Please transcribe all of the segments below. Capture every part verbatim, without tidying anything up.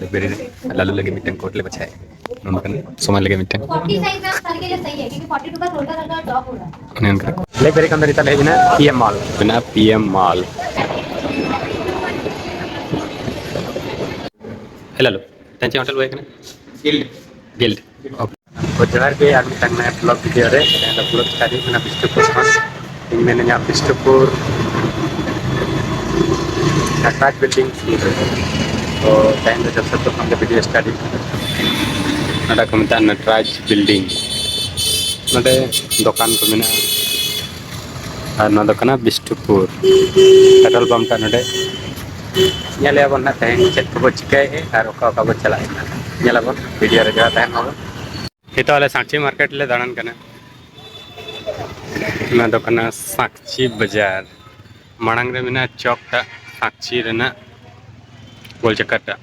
ᱞᱟᱹᱭᱵᱨᱮᱨᱤ ᱨᱮ ᱞᱟᱞᱩ ᱞᱟᱹᱜᱤᱫ ᱢᱤᱫᱴᱮᱱ ᱠᱳᱴ ᱞᱮ ᱵᱟᱪᱷᱟᱭᱟ᱾ ᱱᱚᱣᱟ ᱠᱟᱱᱟ ᱥᱚᱢᱟᱭ ᱞᱟᱹᱜᱤᱫ ᱢᱤᱫᱴᱮᱱ᱾ ᱯᱷᱚᱨᱴᱤ ᱥᱟᱭᱤᱡ ᱢᱮ, ᱥᱟᱨᱤ ᱜᱮ ᱥᱟᱦᱤ ᱦᱮ, ᱠᱤᱭᱩᱠᱤ ᱯᱷᱚᱨᱴᱤ ᱴᱩ ᱠᱟ ᱛᱷᱚᱲᱟ ᱥᱟ ᱰᱨᱚᱯ ᱦᱳ ᱨᱟᱦᱟ ᱦᱮ᱾ ᱚᱱᱮ ᱚᱱᱠᱟ᱾ ᱞᱟᱭᱵᱨᱮᱨᱤ ᱠᱷᱚᱱ ᱫᱚ ᱱᱤᱛᱚᱜ ᱞᱮ ᱦᱮᱡ ᱮᱱᱟ ᱯᱤ ᱮᱢ ᱢᱚᱞ᱾ ᱢᱮᱱᱟᱜᱼᱟ ᱯᱤ ᱮᱢ ᱢᱚᱞ᱾ ᱦᱮ ᱞᱟᱞᱩ, ᱛᱮᱦᱮᱧ ᱪᱮᱫ ᱦᱳᱴᱮᱞ ᱵᱚ ᱦᱮᱡ ᱠᱟᱱᱟ? ᱜᱤᱞᱰ᱾ ᱜᱤᱞᱰ᱾ ᱛᱚ ᱡᱚᱦᱟᱨ ᱜᱮ ᱟᱨ ᱢᱤᱫᱴᱟᱝ ᱱᱟᱭᱟ ᱵᱞᱚᱜ ᱵᱷᱤᱰᱤᱭᱳ ᱨᱮ᱾ ᱛᱮᱦᱮᱧ ᱫᱚ ᱵᱞᱚᱜ ᱥᱴᱟᱨᱴ ᱦᱩᱭᱩᱜ ᱠᱟᱱᱟ ᱵᱤᱥᱱᱩᱯᱩᱨ ᱠᱷᱚᱱ᱾ ᱤᱧ ᱢᱮᱱᱟᱹᱧᱟ ᱵᱤᱥᱱᱩᱯᱩᱨ ᱴᱟᱴᱟ ᱵᱤᱞᱰᱤᱝ ᱥᱩᱨ ᱨᱮ᱾ ᱛᱚ ᱛᱮᱦᱮᱧ ᱫᱚ ᱡᱚᱢᱥᱮᱫᱽᱯᱩᱨ ᱠᱷᱚᱱ ᱜᱮ ᱵᱷᱤᱰᱤᱭᱳ ᱥᱴᱟᱨᱴ ᱦᱩᱭᱩᱜ ᱠᱟᱱᱟ᱾ ᱱᱚᱰᱮ ᱠᱚ ᱢᱮᱛᱟᱜᱼᱟ ᱱᱟᱴᱨᱟᱡᱽ ᱵᱤᱞᱰᱤᱝ᱾ ᱱᱚᱰᱮ ᱫᱚᱠᱟᱱ ᱠᱚ ᱢᱮᱱᱟᱜᱼᱟ᱾ ᱟᱨ ᱱᱚᱣᱟ ᱫᱚ ᱠᱟᱱᱟ ᱵᱤᱥᱱᱩᱯᱩᱨ ᱯᱮᱴᱨᱳᱞ ᱯᱟᱢᱯ ᱴᱟᱜ ᱱᱚᱰᱮ᱾ ᱧᱮᱞᱮᱭᱟ ᱵᱚᱱ ᱱᱟᱜ ᱛᱮᱦᱮᱧ ᱪᱮᱫ ᱠᱚᱵᱚ ᱪᱤᱠᱟᱹᱭᱮᱫᱼᱟ ᱟᱨ ᱚᱠᱟ ᱚᱠᱟ ᱵᱚ ᱪᱟᱞᱟᱜ ᱠᱟᱱᱟ᱾ ᱧᱮᱞᱟᱵᱚᱱ ᱵᱷᱤᱰᱤᱭᱳ ᱨᱮ ᱡᱚᱲᱟᱣ ᱛᱟᱦᱮᱱ ᱢᱟᱵᱚᱱ᱾ ᱱᱤᱛᱚᱜ ᱟᱞᱮ ᱥᱟᱸᱪᱤ ᱢᱟᱨᱠᱮᱴ ᱞᱮ ᱫᱟᱬᱟᱱ ᱠᱟᱱᱟ᱾ ᱚᱱᱟ ᱫᱚ ᱠᱟᱱᱟ ᱥᱟᱸᱪᱤ ᱵᱟᱡᱟᱨ᱾ ᱢᱟᱲᱟᱝ ᱨᱮ ᱢᱮᱱᱟᱜᱼᱟ ᱪᱚᱠ ᱴᱟᱜ, ᱥᱟᱸᱪᱤ ᱨᱮᱱᱟᱜ ᱜᱳᱞ ᱪᱟᱠᱟᱨ ᱴᱟᱜ᱾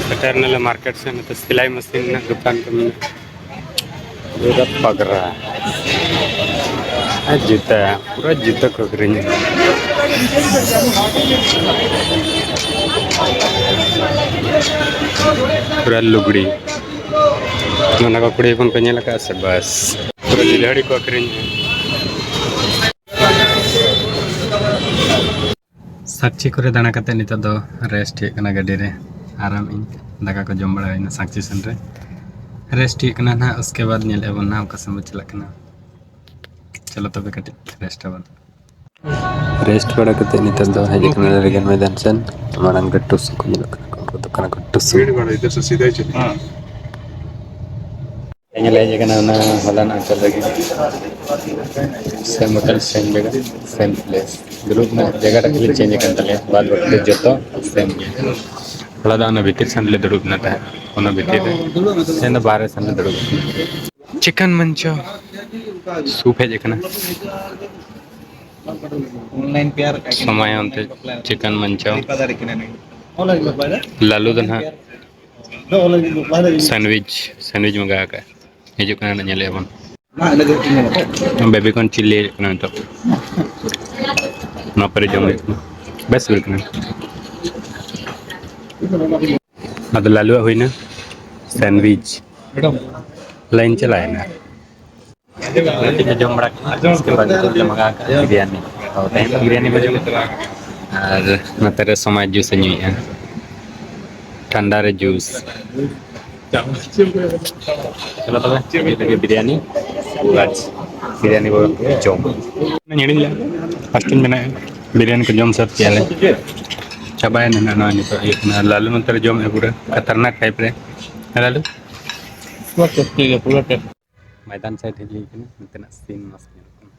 ᱥᱮᱴᱮᱨ ᱱᱟᱞᱮ ᱢᱟᱨᱠᱮᱴ ᱥᱮᱫ, ᱱᱚᱛᱮ ᱥᱤᱞᱟᱭ ᱢᱮᱥᱤᱱ ᱨᱮᱱᱟᱜ ᱫᱚᱠᱟᱱ ᱠᱚ ᱢᱮᱱᱟᱜᱼᱟ᱾ ᱯᱩᱨᱟᱹ ᱯᱟᱜᱽᱨᱟ ᱟᱨ ᱡᱩᱛᱟᱹ, ᱯᱩᱨᱟᱹ ᱡᱩᱛᱟᱹ ᱠᱚ ᱟᱹᱠᱷᱨᱤᱧᱟ᱾ ᱯᱩᱨᱟᱹ ᱞᱩᱜᱽᱲᱤ᱾ ᱚᱱᱟ ᱠᱚ ᱠᱩᱲᱤ ᱦᱚᱯᱚᱱ ᱠᱚ ᱧᱮᱞ ᱟᱠᱟᱫᱼᱟ ᱥᱮ? ᱵᱟᱥ, ᱯᱩᱨᱟᱹ ᱜᱤᱫᱷᱟᱹᱲᱤ ᱠᱚ ᱟᱹᱠᱷᱨᱤᱧᱟ᱾ ᱥᱟᱠᱪᱤ ᱠᱚᱨᱮ ᱫᱟᱬᱟ ᱠᱟᱛᱮ ᱱᱤᱛᱚᱜ ᱫᱚ ᱨᱮᱥᱴ ᱦᱩᱭᱩᱜ ᱠᱟᱱᱟ ᱜᱟᱹᱰᱤ ᱨᱮ᱾ ᱟᱨᱟᱢ ᱤᱧ ᱫᱟᱠᱟ ᱠᱚ ᱡᱚᱢ ᱵᱟᱲᱟ ᱦᱩᱭᱱᱟ ᱥᱟᱠᱪᱤ ᱥᱮᱱ ᱨᱮ᱾ ᱨᱮᱥᱴ ᱦᱩᱭᱩᱜ ᱠᱟᱱᱟ ᱱᱟᱦᱟᱜ, ᱩᱥᱠᱮ ᱵᱟᱫᱽ ᱧᱮᱞᱮᱫᱼᱟ ᱵᱚᱱ ᱱᱟᱦᱟᱜ ᱚᱠᱟ ᱥᱮᱱ ᱵᱚᱱ ᱪᱟᱞᱟᱜ ᱠᱟᱱᱟ᱾ ᱪᱚᱞᱚ ᱛᱚᱵᱮ ᱠᱟᱹᱴᱤᱡ ᱨᱮᱥᱴ ᱟᱵᱚᱱ᱾ ᱨᱮᱥᱴ ᱵᱟᱲᱟ ᱠᱟᱛᱮ ᱱᱤᱛᱚᱜ ᱫᱚ ᱦᱮᱡ ᱟᱠᱟᱱᱟ ᱨᱮᱜᱮᱱ ᱢᱚᱭᱫᱟᱱ ᱥᱮᱱ᱾ ᱢᱟᱲᱟᱝ ᱨᱮ ᱴᱩᱥᱩ ᱠᱚ ᱧᱮᱞᱚᱜ ᱠᱟᱱᱟ, ᱩᱱᱠᱩ ᱫᱚ ᱠᱟᱱᱟ ᱠᱚ ᱴᱩᱥᱩ᱾ ᱤᱫᱷᱟᱨ ᱥᱮ ᱥᱤᱫᱷᱟ ᱦᱤ ᱪᱚᱞᱮ᱾ ᱦᱮᱸ᱾ ᱛᱮᱦᱮᱧ ᱞᱮ ᱦᱮᱡ ᱟᱠᱟᱱᱟ ᱚᱱᱟ ᱦᱚᱞᱟᱱᱟᱜ ᱦᱳᱴᱮᱞ ᱨᱮᱜᱮ, ᱥᱮᱢ ᱦᱳᱴᱮᱞ, ᱥᱮᱢ ᱡᱟᱭᱜᱟ, ᱥᱮᱢ ᱯᱞᱮᱥ᱾ ᱫᱩᱲᱩᱵ ᱨᱮᱱᱟᱜ ᱡᱟᱭᱜᱟ ᱴᱟᱜ ᱠᱷᱟᱹᱞᱤ ᱪᱮᱧᱡᱽ ᱟᱠᱟᱱ ᱛᱟᱞᱮᱭᱟ, ᱵᱟᱫ ᱵᱟᱹᱠᱤ ᱫᱚ ᱡᱚᱛᱚ ᱥᱮᱢ ᱜᱮ᱾ ᱦᱚᱞᱟ ᱫᱚ ᱚᱱᱟ ᱵᱷᱤᱛᱤᱨ ᱥᱮᱱ ᱞᱮ ᱫᱩᱲᱩᱵ ᱞᱮᱱᱟ ᱛᱟᱦᱮᱸᱫ, ᱚᱱᱟ ᱵᱷᱤᱛᱤᱨ ᱨᱮ᱾ ᱛᱮᱦᱮᱧ ᱫᱚ ᱵᱟᱦᱨᱮ ᱥᱮᱱ ᱞᱮ ᱫᱩᱲᱩᱵ ᱟᱠᱟᱱᱟ᱾ ᱪᱤᱠᱮᱱ ᱢᱟᱧᱪᱚ ᱥᱩᱯ ᱦᱮᱡ ᱟᱠᱟᱱᱟ᱾ ᱥᱚᱢᱟᱭ ᱚᱱᱛᱮ ᱪᱤᱠᱮᱱ ᱢᱟᱧᱪᱚ᱾ ᱞᱟᱞᱩ ᱫᱚ ᱱᱟᱦᱟᱜ ᱥᱮᱱᱰᱣᱤᱪ, ᱥᱮᱱᱰᱣᱤᱪ ᱢᱟᱸᱜᱟᱣ ᱟᱠᱟᱫᱼᱟ᱾ ᱦᱤᱡᱩᱜ ᱠᱟᱱᱟ ᱱᱟᱦᱟᱜ, ᱧᱮᱞᱮᱫᱼᱟ ᱵᱚᱱ᱾ ᱵᱮᱵᱤ ᱠᱚᱨᱱ ᱪᱤᱞᱤ ᱦᱩᱭᱩᱜ ᱠᱟᱱᱟ ᱱᱤᱛᱚᱜ᱾ ᱱᱚᱣᱟ ᱯᱮᱨᱮᱡ ᱡᱚᱢ ᱦᱩᱭᱩᱜ ᱠᱟᱱᱟ, ᱵᱮᱥ ᱵᱩᱡᱷᱟᱹᱜ ᱠᱟᱱᱟ᱾ ᱟᱫᱚ ᱞᱟᱞᱩᱣᱟᱜ ᱦᱩᱭᱱᱟ ᱥᱮᱱᱰᱣᱤᱪ, ᱞᱟᱭᱤᱱ ᱪᱟᱞᱟᱣᱮᱱᱟ᱾ ᱨᱩᱴᱤ ᱞᱮ ᱡᱚᱢ ᱵᱟᱲᱟ ᱠᱮᱫᱟ, ᱩᱥᱠᱮ ᱵᱟᱫ ᱱᱤᱛᱚᱜ ᱞᱮ ᱢᱟᱜᱟᱣ ᱠᱟᱜᱼᱟ ᱵᱤᱨᱭᱟᱱᱤ᱾ ᱛᱚ ᱛᱮᱦᱮᱧ ᱫᱚ ᱵᱤᱨᱭᱟᱱᱤ ᱵᱚ ᱡᱚᱢ ᱠᱮᱫᱟ᱾ ᱟᱨ ᱱᱚᱛᱮ ᱨᱮ ᱥᱚᱢᱟᱭ ᱡᱩᱥ ᱮ ᱧᱩᱭᱮᱫᱼᱟ, ᱴᱷᱟᱱᱰᱟ ᱨᱮ ᱡᱩᱥ᱾ ᱪᱚᱞᱚ ᱛᱚᱵᱮ, ᱱᱤᱛᱚᱜ ᱞᱟᱹᱜᱤᱫ ᱵᱤᱨᱭᱟᱱᱤ ᱟᱨ ᱵᱤᱨᱭᱟᱱᱤ ᱵᱚ ᱡᱚᱢ᱾ ᱦᱤᱲᱤᱧ ᱞᱮᱫ, ᱯᱷᱟᱥᱴᱤᱧ ᱢᱮᱱᱟ, ᱵᱤᱨᱭᱟᱱᱤ ᱠᱚ ᱡᱚᱢ ᱥᱟᱹᱛ ᱠᱮᱜᱼᱟ ᱞᱮ, ᱪᱟᱵᱟᱭᱮᱱᱟ ᱱᱟᱜ᱾ ᱱᱚᱣᱟ ᱱᱤᱛᱚᱜ ᱦᱩᱭᱩᱜ ᱠᱟᱱᱟ ᱞᱟᱞᱩ ᱱᱚᱛᱮ ᱨᱮ ᱡᱚᱢᱮᱫᱼᱟ ᱯᱩᱨᱟᱹ ᱠᱷᱟᱛᱟᱨᱱᱟᱠ ᱴᱟᱭᱤᱯ ᱨᱮ᱾ ᱦᱮᱸ ᱞᱟᱞᱩ? ᱯᱩᱨᱟᱹ ᱴᱮᱥᱴᱤ ᱜᱮ, ᱯᱩᱨᱟᱹ ᱴᱮᱥᱴᱤ᱾ ᱢᱚᱭᱫᱟᱱ ᱥᱟᱭᱤᱰ ᱦᱮᱡ ᱦᱩᱭ ᱠᱟᱱᱟ, ᱱᱚᱛᱮᱱᱟᱜ ᱥᱤᱱ ᱢᱚᱥᱛ ᱧᱮᱞᱚᱜ ᱠᱟᱱᱟ᱾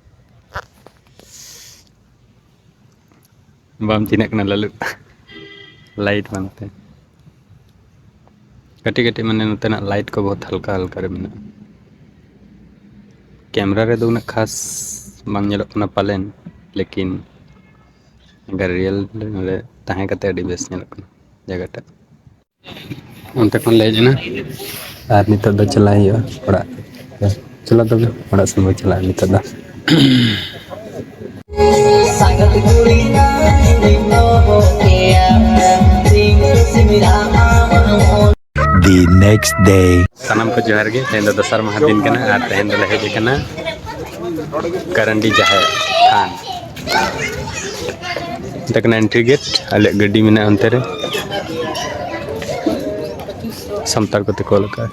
ᱵᱟᱢ ᱪᱤᱱᱦᱟᱹᱜ ᱠᱟᱱᱟ ᱞᱟᱞᱩ, ᱞᱟᱭᱤᱴ ᱵᱟᱝᱛᱮ᱾ ᱠᱟᱹᱴᱤᱡ ᱠᱟᱹᱴᱤᱡ ᱢᱟᱱᱮ ᱱᱚᱛᱮᱱᱟᱜ ᱞᱟᱭᱤᱴ ᱠᱚ ᱵᱚᱦᱩᱛ ᱦᱟᱞᱠᱟ ᱦᱟᱞᱠᱟ ᱨᱮ ᱢᱮᱱᱟᱜᱼᱟ᱾ ᱠᱮᱢᱨᱟ ᱨᱮᱫᱚ ᱩᱱᱟᱹᱜ ᱠᱷᱟᱥ ᱵᱟᱝ ᱧᱮᱞᱚᱜ ᱠᱟᱱᱟ ᱯᱟᱞᱮᱱ, ᱞᱮᱠᱤᱱ ᱟᱜᱟᱨ ᱨᱤᱭᱮᱞ ᱨᱮ ᱱᱚᱰᱮ ᱛᱟᱦᱮᱸ ᱠᱟᱛᱮ ᱟᱹᱰᱤ ᱵᱮᱥ ᱧᱮᱞᱚᱜ ᱠᱟᱱᱟ ᱡᱟᱭᱜᱟᱴᱟᱜ᱾ ᱚᱱᱛᱮ ᱠᱷᱚᱱ ᱞᱮ ᱦᱮᱡ ᱮᱱᱟ ᱟᱨ ᱱᱤᱛᱚᱜ ᱫᱚ ᱪᱟᱞᱟᱜ ᱦᱩᱭᱩᱜᱼᱟ ᱚᱲᱟᱜ᱾ ᱪᱚᱞᱚ ᱛᱚᱵᱮ, ᱚᱲᱟᱜ ᱥᱮᱱ ᱵᱚᱱ ᱪᱟᱞᱟᱜᱼᱟ ᱱᱤᱛᱚᱜ ᱫᱚ᱾ The next day. ᱥᱟᱱᱟᱢ ᱠᱚ ᱡᱚᱦᱟᱨ ᱜᱮ᱾ ᱛᱮᱦᱮᱧ ᱫᱚ ᱫᱚᱥᱟᱨ ᱢᱟᱦᱟ ᱫᱤᱱ ᱠᱟᱱᱟ ᱟᱨ ᱛᱮᱦᱮᱧ ᱫᱚᱞᱮ ᱦᱮᱡ ᱟᱠᱟᱱᱟ ᱠᱟᱨᱟᱱᱰᱤ ᱡᱟᱦᱮᱨ ᱛᱷᱟᱱ᱾ ᱚᱱᱛᱮ ᱠᱟᱱᱟ entry gate, ᱟᱞᱮᱭᱟᱜ ᱜᱟᱹᱰᱤ ᱢᱮᱱᱟᱜᱼᱟ ᱚᱱᱛᱮ ᱨᱮ᱾ ᱥᱟᱱᱛᱟᱲ ᱠᱚᱛᱮ ᱠᱚ ᱚᱞ ᱟᱠᱟᱫᱼᱟ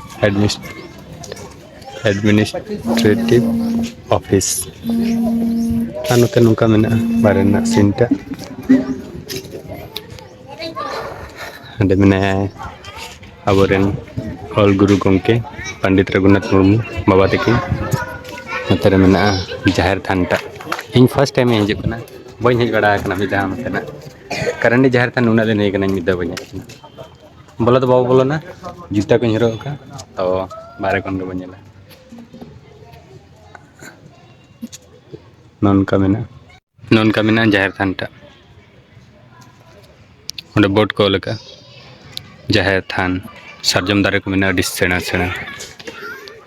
administrative office᱾ ᱟᱨ ᱱᱚᱛᱮ ᱱᱚᱝᱠᱟ ᱢᱮᱱᱟᱜᱼᱟ ᱵᱟᱨᱦᱮ ᱨᱮᱱᱟᱜ scene ᱴᱟᱜ᱾ ᱚᱸᱰᱮ ᱢᱮᱱᱟᱭᱟ ᱟᱵᱚᱨᱮᱱ ᱚᱞ ᱜᱩᱨᱩ ᱜᱚᱢᱠᱮ ᱯᱚᱱᱰᱤᱛ ᱨᱚᱜᱷᱩᱱᱟᱛᱷ ᱢᱩᱨᱢᱩ ᱵᱟᱵᱟ ᱛᱟᱹᱠᱤᱱ᱾ ᱱᱚᱛᱮ ᱨᱮ ᱢᱮᱱᱟᱜᱼᱟ ᱡᱟᱦᱮᱨ ᱛᱷᱟᱱ ᱴᱟᱜ᱾ ᱤᱧ first time ᱤᱧ ᱦᱤᱡᱩᱜ ᱠᱟᱱᱟ, ᱵᱟᱹᱧ ᱦᱮᱡ ᱵᱟᱲᱟ ᱟᱠᱟᱱᱟ ᱢᱤᱫ ᱫᱷᱟᱣ ᱱᱚᱛᱮᱱᱟᱜ᱾ ᱠᱟᱨᱟᱱᱰᱤ ᱡᱟᱦᱮᱨ ᱛᱷᱟᱱ ᱱᱩᱱᱟᱹᱜ ᱫᱤᱱ ᱦᱩᱭ ᱠᱟᱱᱟ, ᱤᱧ ᱢᱤᱫ ᱫᱷᱟᱣ ᱵᱟᱹᱧ ᱦᱮᱡ ᱟᱠᱟᱱᱟ᱾ ᱵᱚᱞᱚ ᱫᱚ ᱵᱟᱵᱚ ᱵᱚᱞᱚᱱᱟ, ᱡᱩᱛᱟᱹ ᱠᱚᱧ ᱦᱚᱨᱚᱜ ᱟᱠᱟᱫ, ᱛᱚ ᱵᱟᱦᱨᱮ ᱠᱷᱚᱱ ᱜᱮᱵᱚᱱ ᱧᱮᱞᱟ᱾ ᱱᱚᱝᱠᱟ ᱢᱮᱱᱟᱜᱼᱟ, ᱱᱚᱝᱠᱟ ᱢᱮᱱᱟᱜᱼᱟ ᱡᱟᱦᱮᱨ ᱛᱷᱟᱱ ᱴᱟᱜ᱾ ᱚᱸᱰᱮ board ᱠᱚ ᱚᱞ ᱟᱠᱟᱫᱼᱟ, ᱡᱟᱦᱮᱨ ᱛᱷᱟᱱ᱾ ᱥᱟᱨᱡᱚᱢ ᱫᱟᱨᱮ ᱠᱚ ᱢᱮᱱᱟᱜᱼᱟ ᱟᱹᱰᱤ ᱥᱮᱬᱟ ᱥᱮᱬᱟ᱾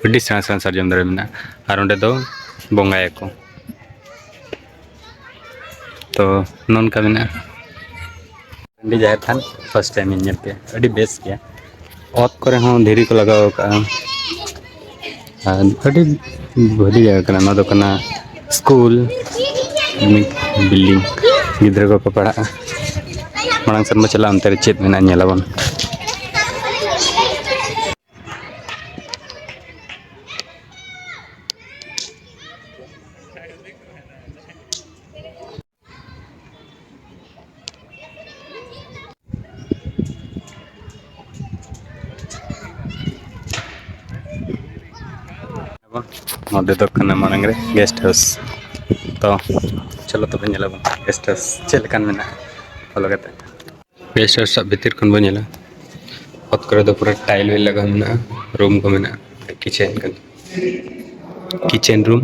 ᱟᱹᱰᱤ ᱥᱮᱬᱟ ᱥᱮᱬᱟ ᱥᱟᱨᱡᱚᱢ ᱫᱟᱨᱮ ᱢᱮᱱᱟᱜᱼᱟ᱾ ᱟᱨ ᱚᱸᱰᱮ ᱫᱚ ᱵᱚᱸᱜᱟᱭᱟᱠᱚ᱾ ᱛᱚ, ᱱᱚᱝᱠᱟ ᱢᱮᱱᱟᱜᱼᱟ᱾ ᱴᱟᱺᱰᱤ ᱡᱟᱦᱮᱨ ᱛᱷᱟᱱ first time ᱤᱧ ᱧᱮᱞ ᱠᱮᱫᱼᱟ, ᱟᱹᱰᱤ ᱵᱮᱥ ᱜᱮᱭᱟ᱾ ᱚᱛ ᱠᱚᱨᱮ ᱦᱚᱸ ᱫᱷᱤᱨᱤ ᱠᱚ ᱞᱟᱜᱟᱣ ᱟᱠᱟᱫᱼᱟ᱾ ᱟᱨ ᱟᱹᱰᱤ ᱵᱷᱟᱹᱞᱤ ᱡᱟᱭᱜᱟ ᱠᱟᱱᱟ᱾ ᱱᱚᱣᱟ ᱫᱚ ᱠᱟᱱᱟ ᱥᱠᱩᱞ, ᱢᱤᱫ ᱵᱤᱞᱰᱤᱝ, ᱜᱤᱫᱽᱨᱟᱹ ᱠᱚᱠᱚ ᱯᱟᱲᱦᱟᱜᱼᱟ᱾ ᱢᱟᱲᱟᱝ ᱥᱮᱫ ᱵᱚ ᱪᱟᱞᱟᱜᱼᱟ, ᱚᱱᱛᱮ ᱨᱮ ᱪᱮᱫ ᱢᱮᱱᱟᱜᱼᱟ, ᱧᱮᱞ ᱟᱵᱚᱱ᱾ ᱱᱚᱰᱮ ᱫᱚ ᱠᱟᱱᱟ ᱢᱟᱲᱟᱝ ᱨᱮ ᱜᱮᱥᱴ ᱦᱟᱣᱩᱥ᱾ ᱛᱚ, ᱪᱚᱞᱚ ᱛᱚᱵᱮ ᱧᱮᱞ ᱟᱵᱚᱱ ᱜᱮᱥᱴ ᱦᱟᱣᱩᱥ ᱪᱮᱫ ᱞᱮᱠᱟᱱ ᱢᱮᱱᱟᱜᱼᱟ, ᱯᱷᱳᱞᱳ ᱠᱟᱛᱮ᱾ ᱜᱮᱥᱴ ᱦᱟᱣᱩᱥ ᱨᱮᱭᱟᱜ ᱵᱷᱤᱛᱤᱨ ᱠᱷᱚᱱ ᱵᱚᱱ ᱧᱮᱞᱟ, ᱚᱛ ᱠᱚᱨᱮ ᱫᱚ ᱯᱩᱨᱟᱹ ᱴᱟᱭᱤᱞ ᱞᱟᱜᱟᱣ ᱢᱮᱱᱟᱜᱼᱟ, ᱨᱩᱢ ᱠᱚ ᱢᱮᱱᱟᱜᱼᱟ, ᱠᱤᱪᱮᱱ ᱠᱟᱱᱟ, ᱠᱤᱪᱮᱱ ᱨᱩᱢ᱾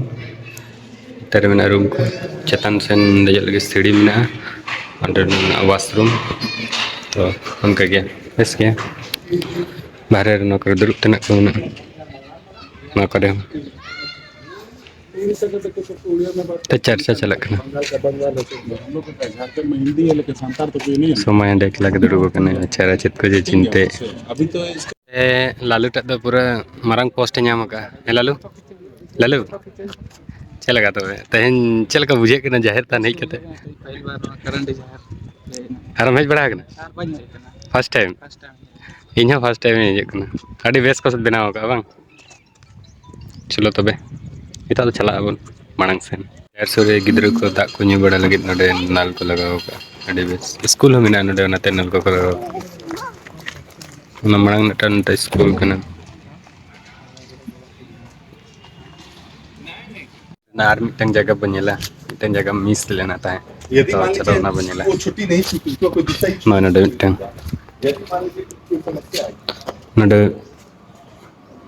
ᱞᱟᱛᱟᱨ ᱨᱮ ᱢᱮᱱᱟᱜᱼᱟ ᱨᱩᱢ ᱠᱚ, ᱪᱮᱛᱟᱱ ᱥᱮᱱ ᱫᱮᱡᱚᱜ ᱞᱟᱹᱜᱤᱫ ᱥᱤᱲᱤ ᱢᱮᱱᱟᱜᱼᱟ, ᱚᱸᱰᱮ ᱢᱮᱱᱟᱜᱼᱟ ᱣᱟᱥᱨᱩᱢ᱾ ᱛᱚ, ᱚᱱᱠᱟ ᱜᱮ ᱵᱮᱥ ᱜᱮ᱾ ᱵᱟᱦᱨᱮ ᱨᱮ ᱱᱚᱣᱟ ᱠᱚᱨᱮ ᱫᱩᱲᱩᱵ ᱛᱮᱱᱟᱜ ᱠᱚ ᱢᱮᱱᱟᱜᱼᱟ, ᱱᱚᱣᱟ ᱠᱚᱨᱮ ᱦᱚᱸ᱾ ᱛᱚ, ᱪᱟᱨᱪᱟ ᱪᱟᱞᱟᱜ ᱠᱟᱱᱟ᱾ ᱥᱚᱢᱚᱭ ᱦᱟᱸᱰᱮ ᱮᱠᱞᱟ ᱜᱮ ᱫᱩᱲᱩᱵ ᱟᱠᱟᱱᱟᱭ, ᱵᱮᱪᱟᱨᱟ ᱪᱮᱫ ᱠᱚ ᱡᱮ ᱪᱤᱱᱛᱟᱹᱭᱮᱫ᱾ ᱮ, ᱞᱟᱞᱩ ᱴᱟᱜ ᱫᱚ ᱯᱩᱨᱟᱹ ᱢᱟᱨᱟᱝ ᱯᱳᱥᱴ ᱮ ᱧᱟᱢ ᱟᱠᱟᱫᱼᱟ᱾ ᱦᱮᱸ, ᱞᱟᱞᱩ, ᱞᱟᱞᱩ, ᱪᱮᱫ ᱞᱮᱠᱟ ᱛᱚᱵᱮ ᱛᱮᱦᱮᱧ, ᱪᱮᱫ ᱞᱮᱠᱟ ᱵᱩᱡᱷᱟᱹᱜ ᱠᱟᱱᱟ ᱡᱟᱦᱮᱨ ᱛᱷᱟᱱ ᱦᱮᱡ ᱠᱟᱛᱮ? ᱯᱟᱹᱦᱤᱞ ᱵᱟᱨ ᱱᱚᱣᱟ ᱠᱟᱨᱟᱱᱰᱤ ᱡᱟᱦᱮᱨ ᱦᱮᱡ ᱮᱱᱟ᱾ ᱟᱨᱮᱢ ᱦᱮᱡ ᱵᱟᱲᱟ ᱟᱠᱟᱱᱟ? ᱟᱨ ᱵᱟᱹᱧ ᱦᱮᱡ ᱟᱠᱟᱱᱟ᱾ First time? ᱯᱷᱟᱥᱴ ᱴᱟᱭᱤᱢ ᱦᱮᱡ ᱟᱠᱟᱱᱟ᱾ ᱤᱧ ᱦᱚᱸ ᱯᱷᱟᱥᱴ ᱴᱟᱭᱤᱢ ᱤᱧ ᱦᱤᱡᱩᱜ ᱠᱟᱱᱟ᱾ ᱟᱹᱰᱤ ᱵᱮᱥ ᱠᱚ ᱵᱮᱱᱟᱣ ᱟᱠᱟᱫᱼᱟ ᱵᱟᱝ? ᱪᱚᱞᱚ ᱛᱚᱵᱮ, ᱱᱤᱛᱚᱜ ᱫᱚ ᱪᱟᱞᱟᱜ ᱟᱵᱚᱱ ᱢᱟᱲᱟᱝ ᱥᱮᱱ᱾ ᱡᱟᱦᱮᱨ ᱥᱩᱨ ᱨᱮ ᱜᱤᱫᱽᱨᱟᱹ ᱠᱚ ᱫᱟᱜ ᱠᱚ ᱧᱩ ᱵᱟᱲᱟ ᱞᱟᱹᱜᱤᱫ ᱱᱚᱰᱮ ᱱᱟᱞ ᱠᱚ ᱞᱟᱜᱟᱣ ᱟᱠᱟᱫᱼᱟ᱾ ᱟᱹᱰᱤ ᱵᱮᱥ᱾ ᱥᱠᱩᱞ ᱦᱚᱸ ᱢᱮᱱᱟᱜᱼᱟ ᱱᱚᱰᱮ, ᱚᱱᱟᱛᱮ ᱱᱟᱞ ᱠᱚᱠᱚ ᱞᱟᱜᱟᱣ ᱟᱠᱟᱫᱼᱟ᱾ ᱚᱱᱟ ᱢᱟᱲᱟᱝ ᱢᱤᱫᱴᱟᱝ ᱱᱚᱰᱮ ᱥᱠᱩᱞ ᱠᱟᱱᱟ᱾ ᱚᱱᱟ ᱟᱨ ᱢᱤᱫᱴᱟᱝ ᱡᱟᱭᱜᱟ ᱵᱚᱱ ᱧᱮᱞᱟ, ᱢᱤᱫᱴᱟᱝ ᱡᱟᱭᱜᱟ ᱢᱤᱥ ᱞᱮᱱᱟ ᱛᱟᱦᱮᱸᱫ᱾ ᱛᱚ, ᱪᱚᱞᱚ ᱚᱱᱟ ᱵᱚᱱ ᱧᱮᱞᱟ᱾ ᱱᱚᱜᱼᱚᱭ ᱱᱚᱰᱮ ᱢᱤᱫᱴᱟᱝ, ᱱᱚᱰᱮ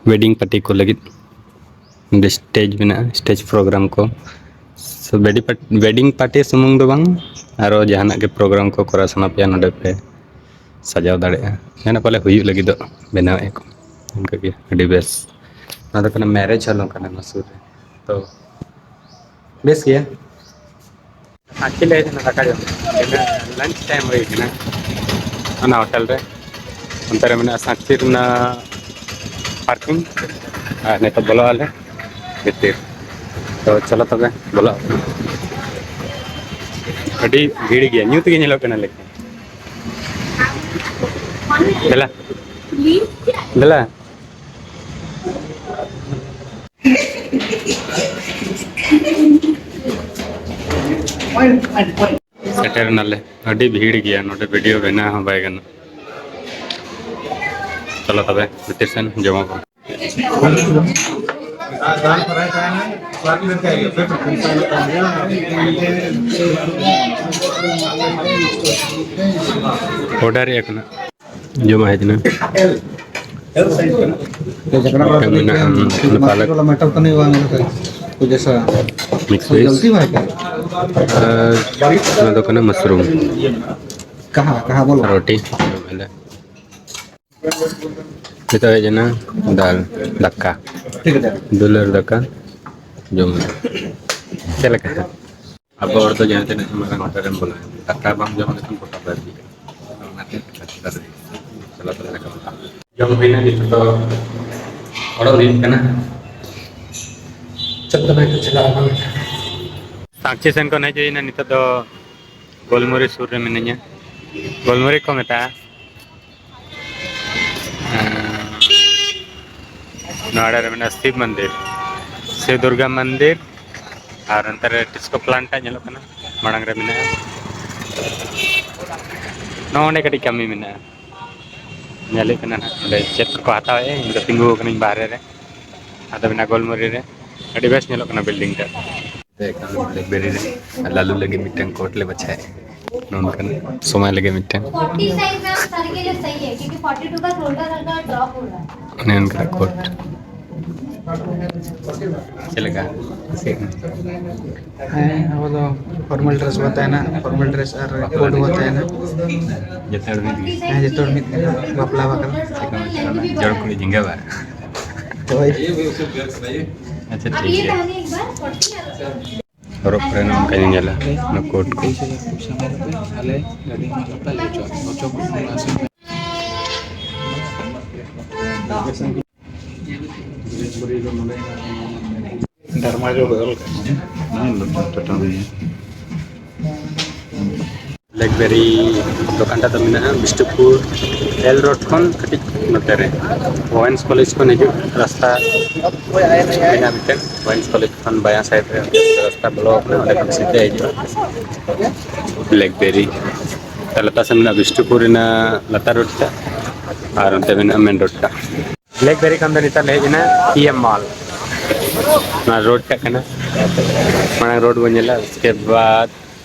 ᱣᱮᱰᱤᱝ ᱯᱟᱨᱴᱤ ᱠᱚ ᱞᱟᱹᱜᱤᱫ ᱚᱸᱰᱮ ᱥᱴᱮᱡᱽ ᱢᱮᱱᱟᱜᱼᱟ, ᱥᱴᱮᱡᱽ ᱯᱨᱳᱜᱨᱟᱢ ᱠᱚ᱾ So, ᱵᱮᱰᱤ ᱯᱟᱴ-, ᱣᱮᱰᱤᱝ ᱯᱟᱨᱴᱤ ᱥᱩᱢᱩᱝ ᱫᱚ ᱵᱟᱝ, ᱟᱨᱚ ᱡᱟᱦᱟᱱᱟᱜ ᱜᱮ ᱯᱨᱳᱜᱨᱟᱢ ᱠᱚ ᱠᱚᱨᱟᱣ ᱥᱟᱱᱟ ᱯᱮᱭᱟ, ᱱᱚᱰᱮ ᱯᱮ ᱥᱟᱡᱟᱣ ᱫᱟᱲᱮᱭᱟᱜᱼᱟ᱾ ᱡᱟᱦᱟᱱᱟᱜ ᱯᱟᱞᱮ ᱦᱩᱭᱩᱜ ᱞᱟᱹᱜᱤᱫᱚᱜ, ᱵᱮᱱᱟᱣᱮᱫᱼᱟ ᱠᱚ, ᱚᱱᱠᱟᱜᱮ ᱟᱹᱰᱤ ᱵᱮᱥ᱾ ᱱᱚᱣᱟ ᱫᱚ ᱠᱟᱱᱟ ᱢᱮᱨᱮᱡᱽ ᱦᱚᱞ ᱱᱚᱝᱠᱟᱱᱟ ᱱᱚᱣᱟ ᱥᱩᱨ ᱨᱮ᱾ ᱛᱚ ᱵᱮᱥ ᱜᱮᱭᱟ᱾ ᱥᱟᱠᱪᱤ ᱞᱮ ᱦᱮᱡ ᱮᱱᱟ ᱫᱟᱠᱟ ᱡᱚᱢ᱾ ᱱᱤᱛᱚᱜ ᱞᱟᱧᱪ ᱴᱟᱭᱤᱢ ᱦᱩᱭ ᱠᱟᱱᱟ ᱚᱱᱟ ᱦᱳᱴᱮᱞ ᱨᱮ᱾ ᱚᱱᱛᱮ ᱨᱮ ᱢᱮᱱᱟᱜᱼᱟ ᱥᱟᱠᱪᱤ ᱨᱮᱱᱟᱜ ᱯᱟᱨᱠᱤᱝ᱾ ᱟᱨ ᱱᱤᱛᱚᱜ ᱵᱚᱞᱚᱜ ᱟᱞᱮ ᱵᱷᱤᱛᱤᱨ᱾ ᱛᱚ ᱪᱚᱞᱚ ᱛᱚᱵᱮ ᱵᱚᱞᱚᱜ᱾ ᱟᱹᱰᱤ ᱵᱷᱤᱲ ᱜᱮᱭᱟ, ᱧᱩᱛ ᱜᱮ ᱧᱮᱞᱚᱜ ᱠᱟᱱᱟ ᱞᱮᱠᱤᱱ᱾ ᱫᱮᱞᱟ᱾ ᱫᱮᱞᱟ᱾ ᱥᱮᱴᱮᱨ ᱱᱟᱞᱮ᱾ ᱟᱹᱰᱤ ᱵᱷᱤᱲ ᱜᱮᱭᱟ ᱱᱚᱰᱮ, ᱵᱷᱤᱰᱤᱭᱳ ᱵᱮᱱᱟᱣ ᱦᱚᱸ ᱵᱟᱭ ᱜᱟᱱᱚᱜ᱾ ᱪᱚᱞᱚ ᱛᱚᱵᱮ ᱵᱷᱤᱛᱤᱨ ᱥᱮᱱ ᱡᱚᱢᱟᱵᱚᱱ᱾ ᱚᱰᱟᱨ ᱮᱫ ᱠᱟᱱᱟ᱾ ᱡᱚᱢᱟᱜ ᱦᱮᱡ ᱮᱱᱟ᱾ ᱢᱤᱫᱴᱟᱝ ᱢᱮᱱᱟᱜᱼᱟ, ᱚᱱᱟ ᱯᱟᱞᱚᱠ ᱢᱤᱠᱥ ᱨᱟᱭᱤᱥ᱾ ᱟᱨ ᱱᱚᱣᱟ ᱫᱚ ᱠᱟᱱᱟ ᱢᱟᱥᱨᱩᱢ᱾ ᱨᱳᱴᱤ᱾ ᱡᱚᱢ ᱟᱞᱮ᱾ ᱱᱤᱛᱚᱜ ᱦᱮᱡ ᱮᱱᱟ ᱫᱟᱞ, ᱫᱟᱠᱟ᱾ ᱫᱩᱞᱟᱹᱨ ᱫᱟᱠᱟ ᱡᱚᱢ ᱟᱞᱮ᱾ ᱪᱮᱫ ᱞᱮᱠᱟ? ᱟᱵᱚ ᱦᱚᱲ ᱫᱚ ᱡᱟᱦᱟᱸ ᱛᱤᱱᱟᱹᱜ ᱢᱟᱨᱟᱝ ᱦᱳᱴᱮᱞ ᱨᱮᱢ ᱵᱚᱞᱚᱜᱼᱟ, ᱫᱟᱠᱟ ᱵᱟᱢ ᱡᱚᱢ ᱞᱮᱠᱷᱟᱱ ᱜᱚᱴᱟ ᱵᱟᱹᱲᱤᱡ᱾ ᱚᱱᱟᱛᱮ ᱫᱟᱠᱟ ᱫᱚ ᱪᱟᱞᱟᱣ ᱫᱚ ᱞᱟᱜᱟᱜᱼᱟ᱾ ᱡᱚᱢ ᱦᱩᱭᱱᱟ, ᱱᱤᱛᱚᱜ ᱫᱚ ᱚᱰᱚᱠ ᱦᱩᱭᱩᱜ ᱠᱟᱱᱟ᱾ ᱪᱚᱞ ᱛᱚᱵᱮ ᱪᱟᱞᱟᱣ ᱟᱵᱚᱱ᱾ ᱥᱟᱠᱪᱤ ᱥᱮᱱ ᱠᱷᱚᱱ ᱦᱮᱡ ᱦᱩᱭᱱᱟ, ᱱᱤᱛᱚᱜ ᱫᱚ ᱜᱳᱞᱢᱚᱨᱤ ᱥᱩᱨ ᱨᱮ ᱢᱤᱱᱟᱹᱧᱟ᱾ ᱜᱳᱞᱢᱚᱨᱤ ᱠᱚ ᱢᱮᱛᱟᱜᱼᱟ᱾ ᱱᱚᱣᱟ ᱟᱲᱮ ᱨᱮ ᱢᱮᱱᱟᱜᱼᱟ ᱥᱤᱵ ᱢᱚᱱᱫᱤᱨ, ᱥᱤᱵ ᱫᱩᱨᱜᱟ ᱢᱚᱱᱫᱤᱨ, ᱟᱨ ᱚᱱᱛᱮ ᱨᱮ ᱰᱤᱥᱠᱳ ᱯᱞᱟᱱᱴ ᱴᱟᱜ ᱧᱮᱞᱚᱜ ᱠᱟᱱᱟ, ᱢᱟᱲᱟᱝ ᱨᱮ ᱢᱮᱱᱟᱜᱼᱟ᱾ ᱱᱚᱜᱼᱚ ᱱᱚᱸᱰᱮ ᱠᱟᱹᱴᱤᱡ ᱠᱟᱹᱢᱤ ᱢᱮᱱᱟᱜᱼᱟ, ᱧᱮᱞ ᱦᱩᱭᱩᱜ ᱠᱟᱱᱟ ᱱᱟᱦᱟᱜ ᱚᱸᱰᱮ ᱪᱮᱫ ᱠᱚᱠᱚ ᱦᱟᱛᱟᱣᱮᱫᱼᱟ᱾ ᱤᱧ ᱫᱚ ᱛᱤᱸᱜᱩ ᱟᱠᱟᱱᱟᱹᱧ ᱵᱟᱦᱨᱮ ᱨᱮ, ᱟᱫᱚ ᱢᱮᱱᱟᱜᱼᱟ ᱜᱳᱞᱢᱚᱨᱤ ᱨᱮ᱾ ᱟᱹᱰᱤ ᱵᱮᱥ ᱧᱮᱞᱚᱜ ᱠᱟᱱᱟ ᱵᱤᱞᱰᱤᱝ ᱴᱟᱜ᱾ ᱵᱞᱮᱠᱵᱮᱨᱤ ᱨᱮ ᱟᱨ ᱞᱟᱞᱩ ᱞᱟᱹᱜᱤᱫ ᱢᱤᱫᱴᱟᱝ ᱠᱳᱴ ᱞᱮ ᱵᱟᱪᱷᱟᱣᱮᱫᱼᱟ᱾ ᱱᱚᱝᱠᱟᱱ ᱥᱚᱢᱟᱭ ᱞᱟᱹᱜᱤᱫ ᱢᱤᱫᱴᱟᱝ᱾ ᱚᱱᱮ ᱚᱱᱠᱟ ᱠᱳᱴ᱾ ᱪᱮᱫ ᱞᱮᱠᱟ? ᱦᱮᱸ, ᱟᱵᱚ ᱫᱚ ᱯᱷᱚᱨᱢᱟᱞ ᱰᱨᱮᱥ ᱵᱚ ᱛᱟᱦᱮᱱᱟ, ᱯᱷᱚᱨᱢᱟᱞ ᱰᱨᱮᱥ ᱟᱨ ᱠᱳᱴ ᱵᱚ ᱛᱟᱦᱮᱱᱟ᱾ ᱡᱚᱛᱚ ᱦᱚᱲ ᱢᱤᱫ ᱜᱮ᱾ ᱦᱮᱸ, ᱡᱚᱛᱚ ᱦᱚᱲ ᱢᱤᱫ ᱜᱮ᱾ ᱵᱟᱯᱞᱟ ᱵᱟᱠᱷᱨᱟ᱾ ᱪᱮᱫ ᱠᱚ ᱢᱮᱛᱟᱜ ᱠᱟᱱᱟ? ᱡᱚᱲ ᱠᱩᱲᱤ ᱡᱷᱤᱸᱜᱟᱹ ᱵᱟᱦᱟ᱾ ᱟᱪᱪᱷᱟ, ᱴᱷᱤᱠ ᱜᱮᱭᱟ᱾ ᱦᱚᱨᱚᱜ ᱠᱚᱨᱮ ᱱᱚᱝᱠᱟᱧ ᱧᱮᱞᱟ, ᱚᱱᱟ ᱠᱳᱴ ᱠᱚ᱾ ᱰᱟᱨᱢᱟ ᱡᱚ ᱵᱚᱫᱚᱞ ᱠᱟᱜ᱾ ᱵᱞᱮᱠᱵᱮᱨᱤ ᱫᱚᱠᱟᱱ ᱴᱟᱜ ᱫᱚ ᱢᱮᱱᱟᱜᱼᱟ ᱵᱤᱥᱱᱩᱯᱩᱨ ᱮᱞ ᱨᱳᱰ ᱠᱷᱚᱱ ᱠᱟᱹᱴᱤᱡ ᱱᱚᱛᱮ ᱨᱮ, ᱳᱭᱮᱱᱥ ᱠᱚᱞᱮᱡᱽ ᱠᱷᱚᱱ ᱦᱤᱡᱩᱜ ᱨᱟᱥᱛᱟ ᱢᱮᱱᱟᱜᱼᱟ ᱢᱤᱫᱴᱮᱱ, ᱳᱭᱮᱱᱥ ᱠᱚᱞᱮᱡᱽ ᱠᱷᱚᱱ ᱵᱟᱭᱟᱸ ᱥᱟᱭᱤᱰ ᱨᱮ ᱨᱟᱥᱛᱟ ᱵᱞᱚᱠ ᱢᱮᱱᱟᱜᱼᱟ, ᱚᱸᱰᱮ ᱠᱷᱚᱱ ᱥᱤᱫᱷᱟᱹ ᱦᱤᱡᱩᱜᱼᱟ ᱵᱞᱮᱠᱵᱮᱨᱤ᱾ ᱛᱟᱦᱞᱮ ᱞᱟᱛᱟᱨ ᱥᱮᱫ ᱢᱮᱱᱟᱜᱼᱟ ᱵᱤᱥᱱᱩᱯᱩᱨ ᱨᱮᱱᱟᱜ ᱞᱟᱛᱟᱨ ᱨᱳᱰ ᱴᱟᱜ, ᱟᱨ ᱚᱱᱛᱮ ᱢᱮᱱᱟᱜᱼᱟ ᱢᱮᱱ ᱨᱳᱰ ᱴᱟᱜ᱾ ᱵᱞᱮᱠᱵᱮᱨᱤ ᱠᱷᱚᱱ ᱫᱚ ᱱᱤᱛᱚᱜ ᱞᱮ ᱦᱮᱡ ᱮᱱᱟ ᱯᱤ ᱮᱢ ᱢᱚᱞ᱾ ᱱᱚᱣᱟ ᱨᱳᱰ ᱴᱟᱜ ᱠᱟᱱᱟ, ᱢᱟᱲᱟᱝ ᱨᱳᱰ ᱵᱚᱱ ᱧᱮᱞᱟ, ᱩᱥᱠᱮ ᱵᱟᱫ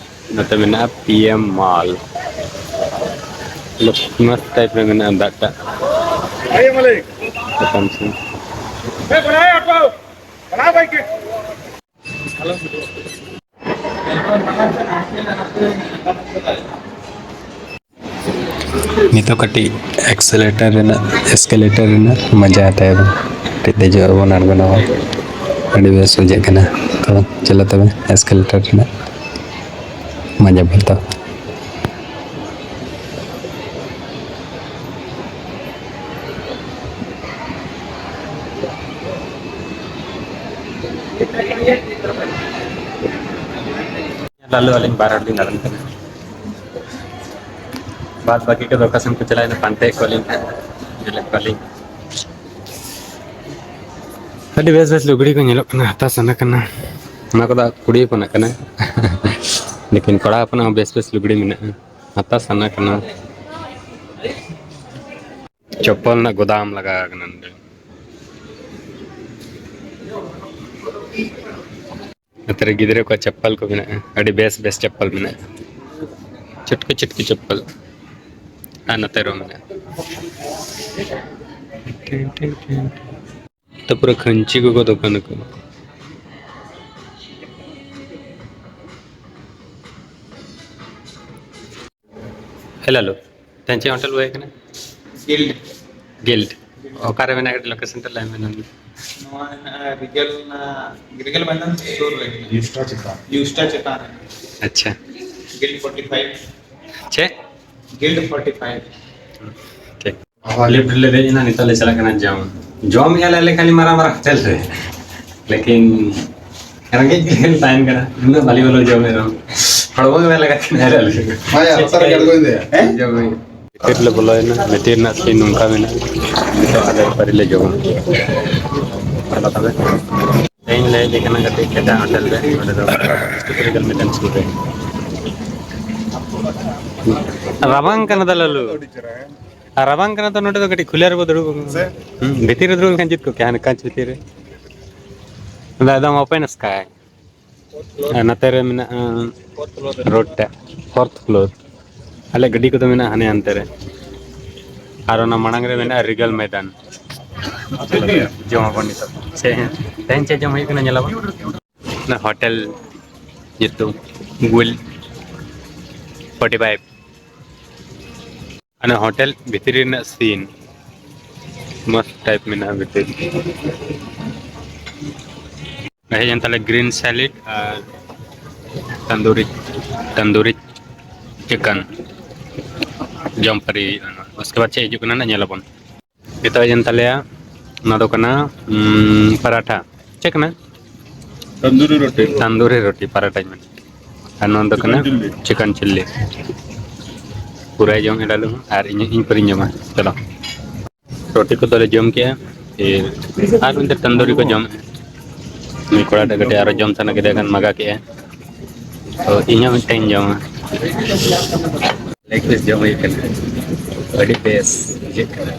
ᱱᱚᱛᱮ ᱢᱮᱱᱟᱜᱼᱟ ᱯᱤ ᱮᱢ ᱢᱚᱞ᱾ ᱢᱚᱥᱛ ᱴᱟᱭᱤᱯ ᱨᱮ ᱢᱮᱱᱟᱜᱼᱟ ᱫᱟᱜ ᱴᱟᱜ᱾ ᱪᱮᱛᱟᱱ ᱥᱮᱱ᱾ ᱱᱤᱛᱚᱜ ᱠᱟᱹᱴᱤᱡ ᱮᱠᱥᱮᱞᱮᱴᱟᱨ ᱨᱮᱱᱟᱜ, ᱮᱥᱠᱮᱞᱮᱴᱟᱨ ᱨᱮᱱᱟᱜ ᱢᱟᱡᱟ ᱦᱟᱛᱟᱭ ᱵᱚᱱ᱾ ᱠᱟᱹᱴᱤᱡ ᱫᱮᱡᱚᱜ ᱟᱵᱚᱱ, ᱟᱬᱜᱚᱱ ᱟᱵᱚᱱ᱾ ᱟᱹᱰᱤ ᱵᱮᱥ ᱵᱩᱡᱷᱟᱹᱜ ᱠᱟᱱᱟ᱾ ᱛᱚ ᱪᱚᱞᱚ ᱛᱚᱵᱮ ᱮᱥᱠᱮᱞᱮᱴᱟᱨ ᱨᱮᱱᱟᱜ ᱢᱟᱡᱟ ᱵᱚᱱ ᱦᱟᱛᱟᱣᱟ᱾ ᱞᱟᱞᱩ ᱟᱹᱞᱤᱧ ᱵᱟᱨ ᱦᱚᱲ ᱞᱤᱧ ᱫᱟᱬᱟᱱ ᱠᱟᱱᱟ᱾ ᱵᱟᱫ ᱵᱟᱹᱠᱤ ᱠᱚᱫᱚ ᱚᱠᱟ ᱥᱮᱱ ᱠᱚ ᱪᱟᱞᱟᱣᱮᱱᱟ, ᱯᱟᱱᱛᱮ ᱮᱫ ᱠᱚᱣᱟᱞᱤᱧ ᱦᱟᱸᱜ, ᱧᱮᱞᱮᱫ ᱠᱚᱣᱟᱞᱤᱧ᱾ ᱟᱹᱰᱤ ᱵᱮᱥ ᱵᱮᱥ ᱞᱩᱜᱽᱲᱤ ᱠᱚ ᱧᱮᱞᱚᱜ ᱠᱟᱱᱟ, ᱦᱟᱛᱟᱣ ᱥᱟᱱᱟ ᱠᱟᱱᱟ᱾ ᱚᱱᱟ ᱠᱚᱫᱚ ᱠᱩᱲᱤ ᱦᱚᱯᱚᱱᱟᱜ ᱠᱟᱱᱟ᱾ ᱞᱮᱠᱤᱱ ᱠᱚᱲᱟ ᱦᱚᱯᱚᱱᱟᱜ ᱦᱚᱸ ᱵᱮᱥ ᱵᱮᱥ ᱞᱩᱜᱽᱲᱤ ᱢᱮᱱᱟᱜᱼᱟ, ᱦᱟᱛᱟᱣ ᱥᱟᱱᱟ ᱠᱟᱱᱟ᱾ ᱪᱚᱯᱯᱚᱞ ᱨᱮᱱᱟᱜ ᱜᱚᱫᱟᱢ ᱞᱟᱜᱟᱣ ᱠᱟᱱᱟ ᱱᱚᱰᱮ᱾ ᱱᱚᱛᱮ ᱨᱮ ᱜᱤᱫᱽᱨᱟᱹ ᱠᱚᱣᱟᱜ ᱪᱟᱯᱯᱟᱞ ᱠᱚ ᱢᱮᱱᱟᱜᱼᱟ, ᱟᱹᱰᱤ ᱵᱮᱥ ᱵᱮᱥ ᱪᱟᱯᱯᱟᱞ ᱢᱮᱱᱟᱜᱼᱟ, ᱪᱩᱴᱠᱤ ᱪᱩᱴᱠᱤ ᱪᱟᱯᱯᱟᱞ᱾ ᱟᱨ ᱱᱚᱛᱮ ᱨᱮᱦᱚᱸ ᱢᱮᱱᱟᱜᱼᱟ᱾ ᱛᱟᱨᱯᱚᱨᱮ ᱠᱷᱟᱹᱧᱪᱤ ᱠᱚᱠᱚ ᱫᱚᱠᱟᱱ ᱟᱠᱟᱫ᱾ ᱦᱮ ᱞᱟᱞᱩ, ᱛᱮᱦᱮᱧ ᱪᱮᱫ ᱦᱳᱴᱮᱞ ᱵᱚ ᱦᱮᱡ ᱟᱠᱟᱱᱟ? ᱜᱤᱞᱰ᱾ ᱜᱤᱞᱰ᱾ ᱚᱠᱟᱨᱮ ᱢᱮᱱᱟᱜ ᱠᱟᱹᱴᱤᱡ ᱞᱳᱠᱮᱥᱚᱱ ᱛᱮ ᱞᱟᱹᱭ ᱢᱮ ᱱᱚᱣᱟ᱾ ᱱᱚᱣᱟ ᱦᱮᱱᱟᱜᱼᱟ ᱨᱤᱜᱮᱞ, ᱨᱤᱜᱮᱞ ᱢᱟᱭᱫᱟᱱ ᱥᱩᱨ ᱨᱮ ᱦᱮᱱᱟᱜᱼᱟ᱾ ᱭᱩᱥᱴᱟ ᱪᱮᱛᱟᱱ᱾ ᱭᱩᱥᱴᱟ ᱪᱮᱛᱟᱱ ᱨᱮ᱾ ᱟᱪᱪᱷᱟ᱾ ᱜᱤᱞᱰ ᱯᱷᱳᱨᱴᱤ ᱯᱷᱟᱭᱤᱵᱷ᱾ ᱪᱮᱫ? ᱜᱤᱞᱰ ᱯᱷᱳᱨᱴᱤ ᱯᱷᱟᱭᱤᱵᱷ᱾ ᱴᱷᱤᱠ᱾ ᱞᱤᱯᱷᱴ ᱨᱮᱞᱮ ᱫᱮᱡ ᱮᱱᱟ, ᱱᱤᱛᱚᱜ ᱞᱮ ᱪᱟᱞᱟᱜ ᱠᱟᱱᱟ ᱡᱚᱢ᱾ ᱡᱚᱢ ᱮᱫᱼᱟ ᱞᱮ ᱟᱞᱮ ᱠᱷᱟᱹᱞᱤ ᱢᱟᱨᱟᱝ ᱢᱟᱨᱟᱝ ᱦᱳᱴᱮᱞ ᱨᱮ, ᱞᱮᱠᱤᱱ ᱨᱮᱸᱜᱮᱡ ᱜᱮ ᱛᱟᱦᱮᱱ ᱠᱟᱱᱟ, ᱩᱱᱟᱹᱜ ᱵᱷᱟᱞᱤ ᱵᱷᱟᱞᱤ ᱡᱚᱢ ᱮᱫ ᱨᱮᱦᱚᱸ ᱦᱚᱲᱢᱚ ᱜᱮ ᱵᱟᱭ ᱞᱟᱜᱟᱜ ᱠᱟᱱᱟ᱾ ᱦᱮᱸ, ᱞᱟᱹᱜᱤᱫ ᱦᱮᱸ, ᱡᱚᱢ ᱦᱩᱭᱩᱜ᱾ ᱵᱷᱤᱛᱤᱨ ᱞᱮ ᱵᱚᱞᱚᱭᱮᱱᱟ, ᱵᱷᱤᱛᱤᱨ ᱨᱮᱱᱟᱜ ᱥᱤᱱ ᱱᱚᱝᱠᱟ ᱢᱮᱱᱟᱜᱼᱟ᱾ ᱱᱤᱛᱚᱜ ᱟᱞᱮ ᱯᱟᱹᱨᱤ ᱞᱮ ᱡᱚᱢᱟ᱾ ᱟᱫᱚ ᱛᱚᱵᱮ ᱛᱮᱦᱮᱧ ᱞᱮ ᱦᱮᱡ ᱟᱠᱟᱱᱟ ᱠᱟᱹᱴᱤᱡ ᱮᱴᱟᱜ ᱦᱳᱴᱮᱞ ᱨᱮ, ᱱᱚᱰᱮ ᱫᱚ ᱦᱚᱥᱯᱤᱴᱟᱞ ᱢᱤᱫᱴᱮᱱ ᱥᱩᱨ ᱨᱮ᱾ ᱨᱟᱵᱟᱝ ᱠᱟᱱᱟ ᱫᱟ ᱞᱟᱞᱩ᱾ ᱟᱨ ᱨᱟᱵᱟᱝ ᱠᱟᱱᱟ ᱛᱚ, ᱱᱚᱰᱮ ᱫᱚ ᱠᱟᱹᱴᱤᱡ ᱠᱷᱩᱞᱟᱹ ᱨᱮᱵᱚ ᱫᱩᱲᱩᱵ ᱟᱠᱟᱱᱟ᱾ ᱥᱮ? ᱦᱩᱸ, ᱵᱷᱤᱛᱤᱨ ᱨᱮ ᱫᱩᱲᱩᱵ ᱞᱮᱱᱠᱷᱟᱱ ᱡᱩᱛ ᱠᱚᱜ ᱠᱮᱭᱟ, ᱦᱟᱱᱮ ᱠᱟᱸᱪ ᱵᱷᱤᱛᱤᱨ ᱨᱮ᱾ ᱱᱚᱰᱮ ᱮᱠᱫᱚᱢ open sky᱾ ᱟᱨ ᱱᱚᱛᱮ ᱨᱮ ᱢᱮᱱᱟᱜᱼᱟ ᱨᱳᱰ ᱴᱟᱜ, fourth floor᱾ ᱟᱞᱮ ᱜᱟᱹᱰᱤ ᱠᱚᱫᱚ ᱢᱮᱱᱟᱜᱼᱟ ᱦᱟᱱᱮ ᱦᱟᱱᱛᱮ ᱨᱮ᱾ ᱟᱨ ᱚᱱᱟ ᱢᱟᱲᱟᱝ ᱨᱮ ᱢᱮᱱᱟᱜᱼᱟ ᱨᱤᱜᱟᱞ ᱢᱚᱭᱫᱟᱱ᱾ ᱡᱚᱢ ᱟᱵᱚᱱ ᱱᱤᱛᱚᱜ᱾ ᱪᱮᱫ ᱦᱮᱸ? ᱛᱮᱦᱮᱧ ᱪᱮᱫ ᱡᱚᱢ ᱦᱩᱭᱩᱜ ᱠᱟᱱᱟ, ᱧᱮᱞ ᱟᱵᱚᱱ᱾ ᱚᱱᱟ ᱦᱳᱴᱮᱞ ᱧᱩᱛᱩᱢ ᱜᱩᱞ ᱯᱷᱳᱨᱴᱤ ᱯᱷᱟᱭᱤᱵᱷ᱾ ᱚᱱᱟ ᱦᱳᱴᱮᱞ ᱵᱷᱤᱛᱨᱤ ᱨᱮᱱᱟᱜ ᱥᱤᱱ ᱢᱚᱥᱛ ᱴᱟᱭᱤᱯ ᱢᱮᱱᱟᱜᱼᱟ ᱵᱷᱤᱛᱤᱨ᱾ ᱦᱮᱡ ᱮᱱ ᱛᱟᱞᱮ ᱜᱨᱤᱱ ᱥᱮᱞᱤᱰ ᱟᱨ ᱛᱟᱱᱫᱩᱨᱤ, ᱛᱟᱱᱫᱩᱨᱤ ᱪᱤᱠᱮᱱ ᱡᱚᱢ ᱯᱟᱹᱨᱤ ᱦᱩᱭᱩᱜᱼᱟ᱾ ᱩᱥᱠᱮ ᱵᱟᱫ ᱪᱮᱫ ᱦᱤᱡᱩᱜ ᱠᱟᱱᱟ ᱱᱟᱜ ᱧᱮᱞ ᱟᱵᱚᱱ᱾ ᱱᱤᱛᱚᱜ ᱦᱮᱡ ᱮᱱ ᱛᱟᱞᱮᱭᱟ, ᱚᱱᱟ ᱫᱚ ᱠᱟᱱᱟ, ᱩᱸ, ᱯᱟᱨᱟᱴᱷᱟ᱾ ᱪᱮᱫ ᱠᱟᱱᱟ? ᱛᱟᱱᱫᱩᱨᱤ ᱨᱩᱴᱤ᱾ ᱛᱟᱱᱫᱩᱨᱤ ᱨᱩᱴᱤ, ᱯᱟᱨᱟᱴᱷᱟᱧ ᱢᱮᱱ᱾ ᱟᱨ ᱱᱚᱣᱟ ᱫᱚ ᱠᱟᱱᱟ ᱪᱤᱠᱮᱱ ᱪᱤᱞᱤ᱾ ᱪᱤᱠᱮᱱ ᱪᱤᱞᱤ᱾ ᱯᱩᱨᱟᱹᱭ ᱡᱚᱢ ᱮᱫᱟ ᱞᱩ ᱟᱨ ᱤᱧ, ᱤᱧ ᱯᱩᱨᱟᱹᱧ ᱡᱚᱢᱟ᱾ ᱪᱚᱞᱚ᱾ ᱨᱩᱴᱤ ᱠᱚᱫᱚ ᱞᱮ ᱡᱚᱢ ᱠᱮᱜᱼᱟ᱾ ᱯᱷᱤᱨ ᱟᱨ ᱚᱱᱛᱮ ᱛᱟᱱᱫᱩᱨᱤ ᱠᱚ ᱡᱚᱢ᱾ ᱱᱩᱭ ᱠᱚᱲᱟ ᱴᱟᱜ ᱠᱟᱹᱴᱤᱡ ᱟᱨᱚ ᱡᱚᱢ ᱥᱟᱱᱟ ᱠᱮᱫᱮ ᱠᱷᱟᱱ ᱢᱟᱜᱟ ᱠᱮᱜᱼᱟ᱾ ᱛᱚ ᱤᱧ ᱦᱚᱸ ᱢᱤᱫᱴᱟᱝ ᱤᱧ ᱡᱚᱢᱟ᱾ ᱞᱮᱜ ᱯᱤᱥ ᱡᱚᱢ ᱦᱩᱭᱩᱜ ᱠᱟᱱᱟ᱾ ᱟᱹᱰᱤ ᱵᱮᱥ ᱵᱩᱡᱷᱟᱹᱜ ᱠᱟᱱᱟ᱾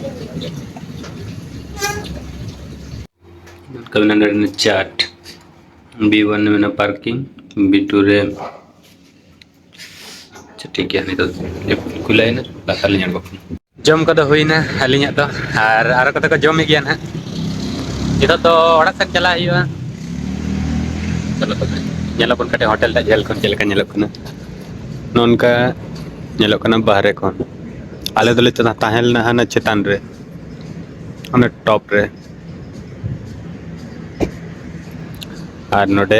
ᱱᱚᱝᱠᱟ ᱢᱮᱱᱟᱜᱼᱟ ᱱᱚᱰᱮ ᱪᱟᱴ᱾ ᱵᱤ ᱚᱣᱟᱱ ᱨᱮ ᱢᱮᱱᱟᱜᱼᱟ ᱯᱟᱨᱠᱤᱝ, ᱵᱤ ᱴᱩ ᱨᱮ᱾ ᱟᱪᱪᱷᱟ, ᱴᱷᱤᱠ ᱜᱮᱭᱟ, ᱱᱤᱛᱚᱜ ᱠᱷᱩᱞᱟᱹᱭᱮᱱᱟ, ᱞᱟᱛᱟᱨ ᱞᱤᱧ ᱟᱬᱜᱚ ᱠᱟᱱᱟ᱾ ᱡᱚᱢ ᱠᱚᱫᱚ ᱦᱩᱭᱱᱟ ᱟᱹᱞᱤᱧᱟᱜ ᱫᱚ, ᱟᱨ ᱟᱨᱚ ᱠᱚᱫᱚ ᱠᱚ ᱡᱚᱢᱮᱫ ᱜᱮᱭᱟ ᱱᱟᱦᱟᱜ᱾ ᱱᱤᱛᱚᱜ ᱫᱚ ᱚᱲᱟᱜ ᱥᱮᱫ ᱪᱟᱞᱟᱜ ᱦᱩᱭᱩᱜᱼᱟ᱾ ᱪᱚᱞᱚ ᱛᱚᱵᱮ, ᱧᱮᱞ ᱟᱵᱚᱱ ᱠᱟᱹᱴᱤᱡ ᱦᱳᱴᱮᱞ ᱴᱟᱜ ᱡᱷᱟᱹᱞ ᱠᱷᱚᱱ ᱪᱮᱫ ᱞᱮᱠᱟ ᱧᱮᱞᱚᱜ ᱠᱟᱱᱟ᱾ ᱱᱚᱝᱠᱟ ᱧᱮᱞᱚᱜ ᱠᱟᱱᱟ ᱵᱟᱦᱨᱮ ᱠᱷᱚᱱ᱾ ᱟᱞᱮ ᱫᱚᱞᱮ ᱛᱟᱦᱮᱸ ᱞᱮᱱᱟ ᱦᱟᱱᱟ ᱪᱮᱛᱟᱱ ᱨᱮ᱾ ᱚᱱᱟ ᱴᱚᱯ ᱨᱮ᱾ ᱟᱨ ᱱᱚᱰᱮ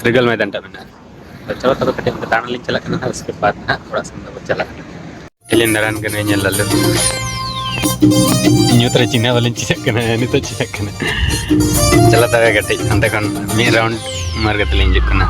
ᱨᱤᱜᱟᱞ ᱢᱚᱭᱫᱟᱱ ᱴᱟᱜ ᱢᱮᱱᱟᱜᱼᱟ᱾ ᱛᱚ ᱪᱚᱞᱚ ᱛᱚᱵᱮ ᱠᱟᱹᱴᱤᱡ ᱚᱱᱛᱮ ᱫᱟᱬᱟᱱ ᱞᱤᱧ ᱪᱟᱞᱟᱜ ᱠᱟᱱᱟ ᱦᱟᱸᱜ, ᱩᱥᱠᱮ ᱵᱟᱫ ᱦᱟᱸᱜ ᱚᱲᱟᱜ ᱥᱮᱱ ᱫᱚᱵᱚ ᱪᱟᱞᱟᱜᱼᱟ᱾ ᱟᱹᱞᱤᱧ ᱫᱟᱬᱟᱱ ᱠᱟᱱᱟ, ᱧᱮᱞ ᱫᱟᱞᱮ᱾ ᱧᱩᱛ ᱨᱮ ᱪᱤᱱᱦᱟᱹ ᱵᱟᱹᱞᱤᱧ ᱪᱤᱱᱦᱟᱹᱜ ᱠᱟᱱᱟ, ᱱᱤᱛᱚᱜ ᱪᱤᱱᱦᱟᱹᱜ ᱠᱟᱱᱟ᱾ ᱪᱟᱞᱟᱜ ᱛᱚᱵᱮ ᱠᱟᱹᱴᱤᱡ ᱚᱱᱛᱮ ᱠᱷᱚᱱ ᱢᱤᱫ ᱨᱟᱣᱩᱱᱰ ᱢᱟᱨ ᱠᱟᱛᱮ ᱞᱤᱧ ᱦᱤᱡᱩᱜ ᱠᱟᱱᱟ᱾